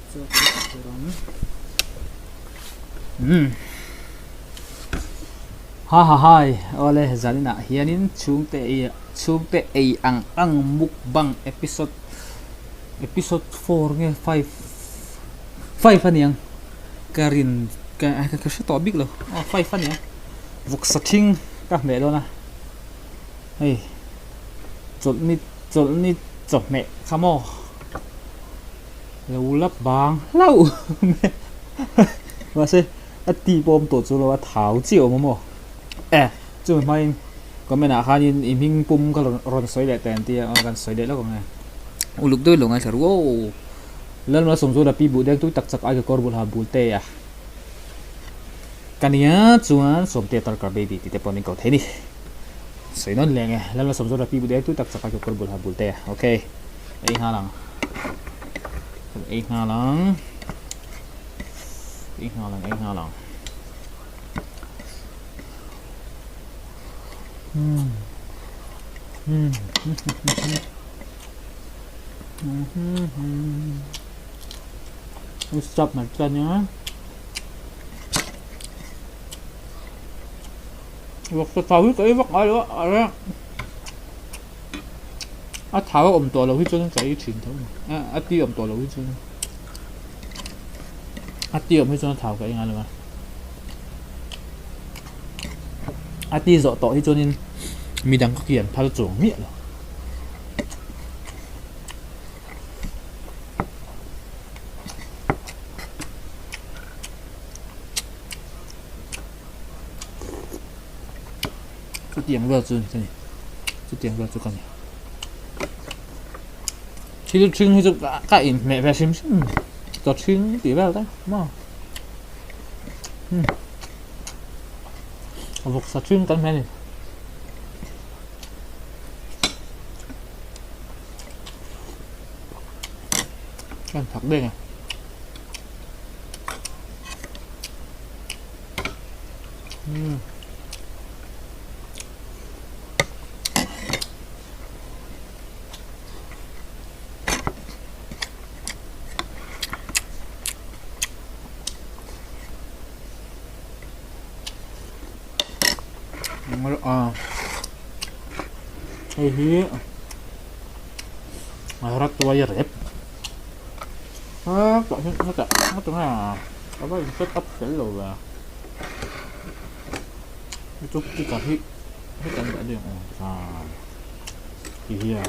Chaw kan ei tur ang. Umm. Ha ha hai. Awle zaninah hianin chhungte ei chhungte ei ang ang mukbang episode episode 4 nge 5 5 aniang ka rin ka ka hre tawh bik lo aw 5 aniang vawksa thing ka hmeh dawn a hei chawlhni chawlhni chawhmeh kha maw. Lo la bang hlauh mahse a ti pawh awm tawh chu lo a thau chiah awm a maw e chumi hmain comment ah khanin i hming pum ka rawn sawi leh ta ang tia kan sawi leh lawk ang e uluk deuh lo ngaithla ru aw Lalmala Sawmzuala pi buh deng tui tak chak ai ka kawr bul ha bul te a ka nia chuan Sawmtea tarkar baby tih te pawh min ko thei a ni sawi nawn leh ang e Lalmala Sawmzuala pi buh deng tui tak chak ai ka kawr bul ha bul te a okay. Ei nghal ang. Kan ei nghal ang. Ei nghal ang, ei nghal ang. Hmm. Hmm. Hmm. Stop mai chuan nia. Vawk sa thau hi ka ei vak ngai lo a, a A thau a awm tawh loh hi chuan ka ei thin tho a ni a ti awm tawh loh hi chuan a ti awm hi chuan a thau ka ei ngai lo a a ti zawh tawh hi chuanin midang ka kian phal chuang miah lo. Chutiang vel chu ka ni chutiang vel chu ka ni thil ṭhing hi chu ka inhmeh ve hrim hrim chaw ṭhing tih vel te maw vawksa ṭhing kan hmeh a ni. Kan thak deng a. Hei hi rat tuai rep a tah hian hetah hetah a va in set up fel lo ve. Chu tikah hi heta an dah daih ang aw ti hian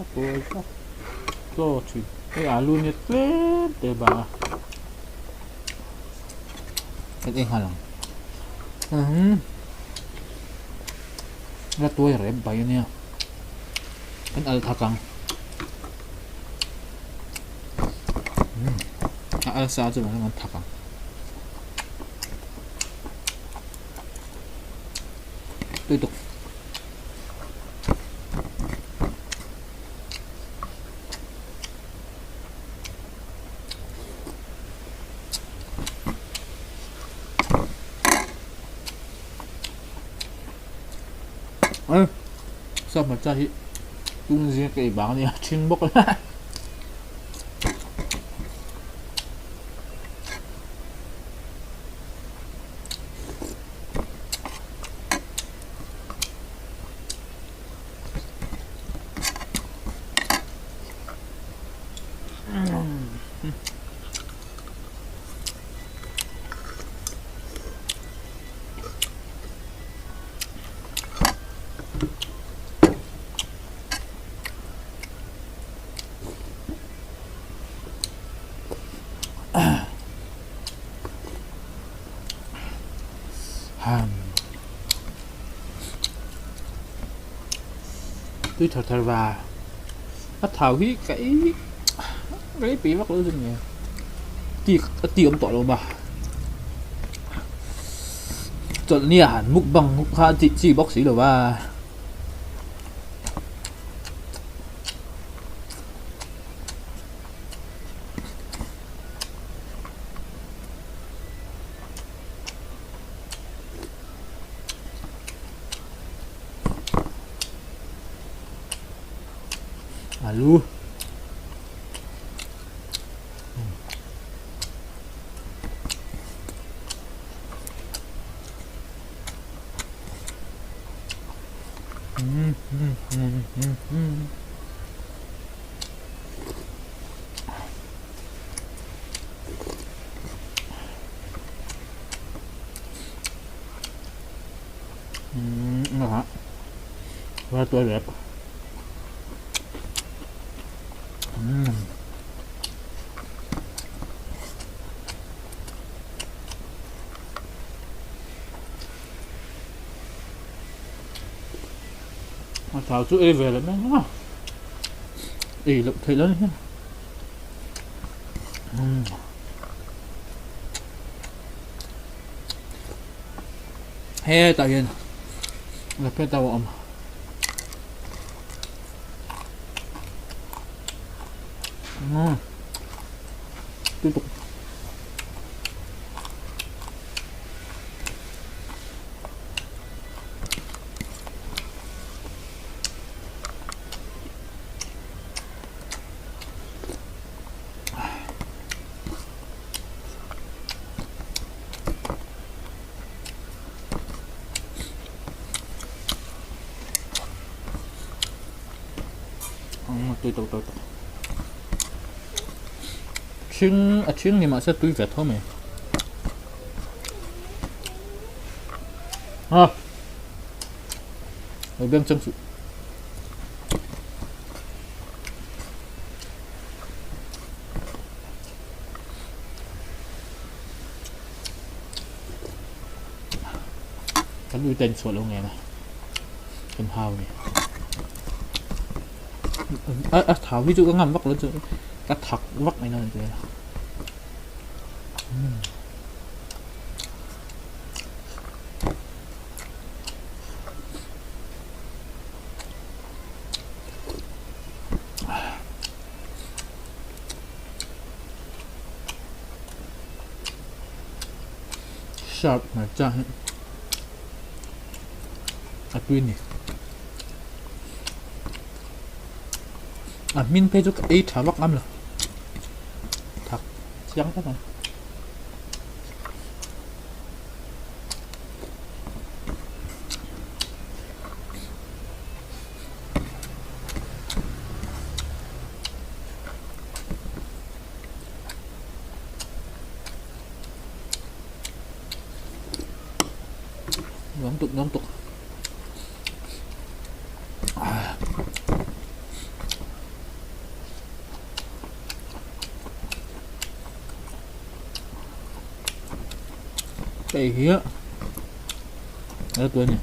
a pawi tlat chaw thin hei alu nia tlem te bang a kan en nghal ang umm la tuai rep bai ania kan al thak ang umm a al sa chu kan thak ang. Tui tuk. Ê, sao mà cha hi tung riêng cái bảng này chuyên bốc lại. Tui thar thar va a thau hi ka ei rei pui vak lo chu ni ti a ti awm tawh lo ma chawlhni ah han mukbang kha a tih chi bawk si lo va. Alu. A thau chu ei ve leh mai ang a ei loh theih lo ni hetah hian lapet a awm. Tiếp tục. Tui tawk tawk tawk ṭhing a ṭhing ni mahse tui ve tho mai a lo beng chang suh kan ui ten chhuah lo ngen a kan hau ni a a thau hi chu ka ngam vak lo chu ka thak vak mai dawn tia sharp hmarcha hi a tui a ni a hmin phei chu ka ei tha vak ngam lo thak chiang tak mai. Nuam tuk nuam tuk. Hei hi a tui a ni.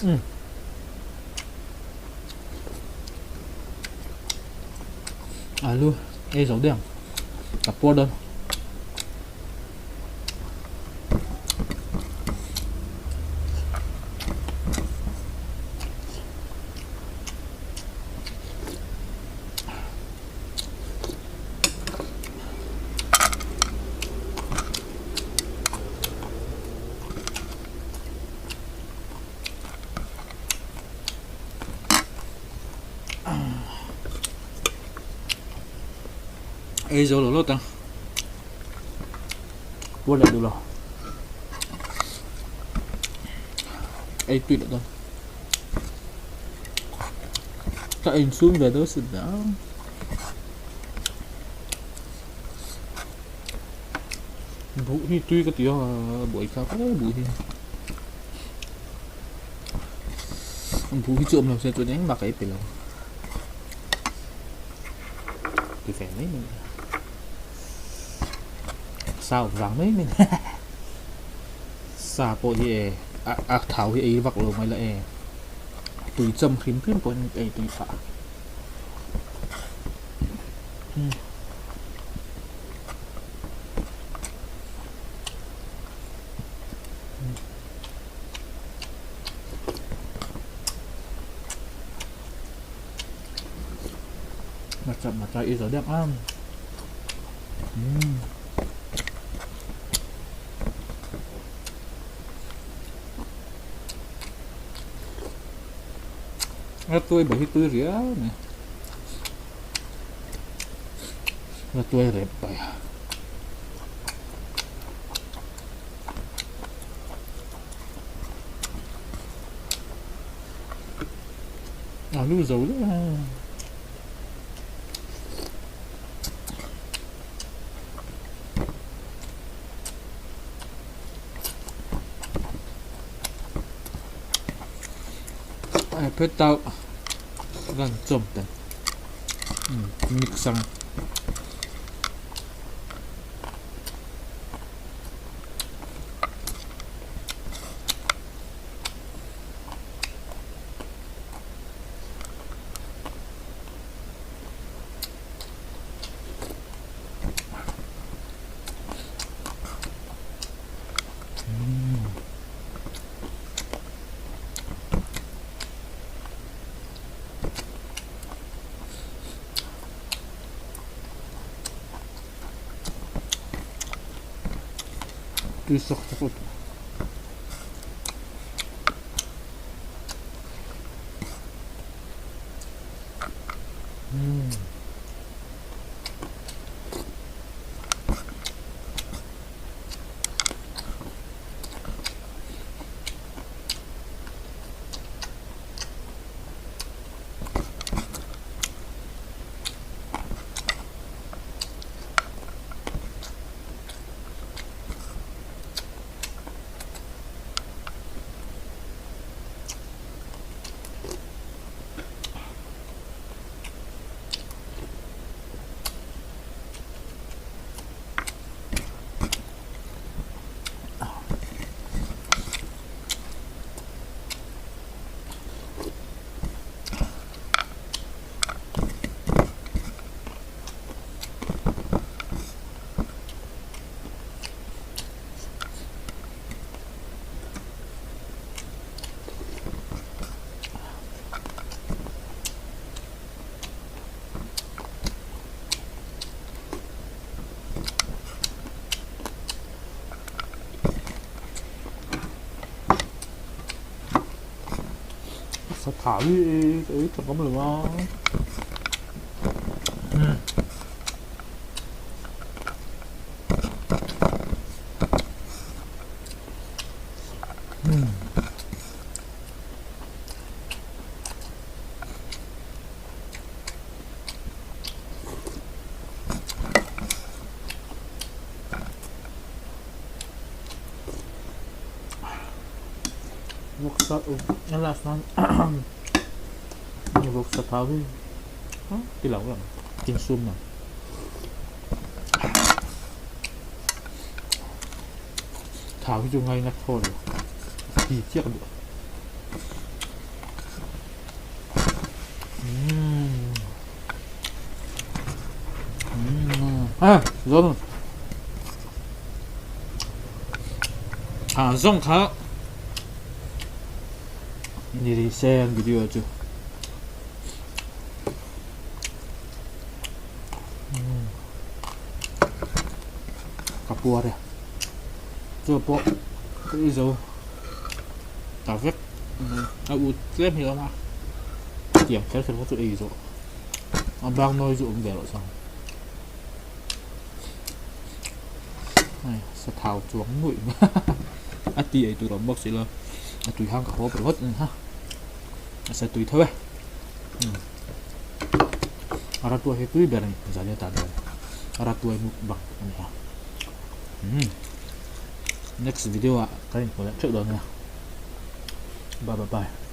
Umm. Alu ei zo deuh ang ka puar dawn. Ei zo lo lawt ang puar leh duh lo ei tui leh dawn ka insum ve deuh si dah. Buh hi tui ka ti a buai thlak hle buh hi buh hi chu awm lo se chuan engmah ka ei pe lo ti ve mai mai sa awm vang mai mai sa pawh hi e a thau hi ei vak lo mai la e tui cham hrim hrim pawhin ei tui phah. Macam macam iso deuh ang. A tui ber hi tui riau mai. A tuai rep mai a. A lu zo le. Ai phet tau gan chom ten. Mix ang. Tui sak sak lutuk. Sa thau hi ei tha awm lo a. Vawksa a last nan vawksa thau hi ti lo ang insum ang. Thau hi chu ngaina thaw lo ti chiah duh. Ah zawng ah zawng kha ni ri se an video chu. Ka puar e chu pawh ka ei zo ta vek a ut tlem hi a awm a tiang kher kher kha chu ei zawh a bang nawi chu awm ve loh chuan hei sathau chuang nuaih mai a ti ei tur a awm bawk si lo a tui hang ka haw ringawt a ni ha a sa tui tho e. A ratuai hi tui ber a ni zan atan chuan a ratuai mukbang a ni a umm next video ah kan inhmu leh theuh dawn nia bye bye.